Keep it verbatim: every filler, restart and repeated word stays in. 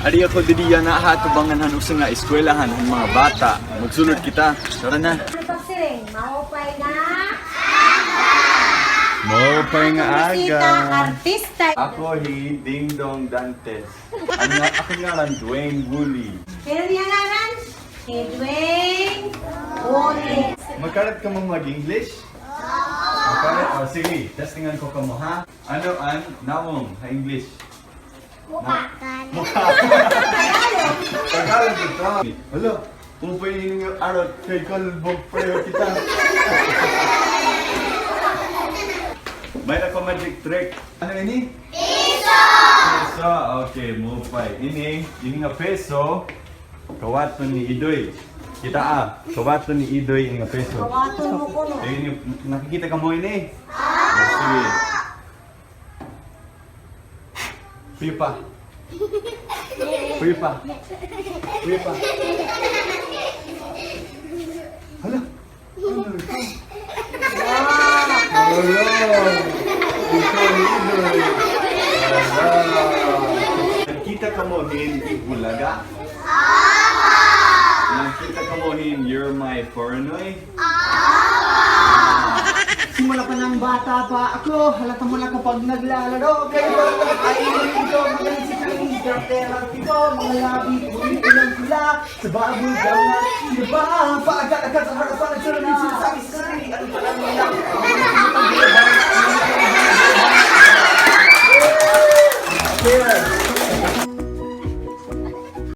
Ari ako didi yana ha atubangan han usa nga eskwelahan han mga bata. Magsulod kita. Tara na. Ano pagsiring? Maupay nga? Maupay nga aga. Bisita, artista. Ako hi Dingdong Dantes. Ang nga, ako ngaran Dwayne Woolley. Ano niya ngaran? Hi Dwayne Woolley. Makarit kamo mag-English? Makarit? O, sige. Testingan ko kamo, ha? Ano an nawong ha English? Mukha. Mukha. Tagalog ito. Hala, upay ini nga arat kay kalbog pareho kita. May ra ka magic trick. Ano ini? Peso! Peso. Okay, maupay. Ini, ini nga peso, kawaton ni Idoy. Kita, ah, kawaton ni Idoy ini nga peso. Kawaton mo kuno. Eh, ini, nakikita kamo ini? Ah, sige. Pipa. Pipa. Pipa. Hala. Ano ito? Hala. Ito, Idoy. Hala. Nagkita kamo hin Bulaga? Nagkita kamo hin You're My Forenoy? Simula pa ng bata pa ako, halata mo na kapag naglalaro. Kaya ba ay ito, magaling si Pring, Duterte, Martiko, mga labi, ulit ilang pula, sa baboy daw na, sino ba? Paagat-agat sa harapan, nagsasabi, sinasabi,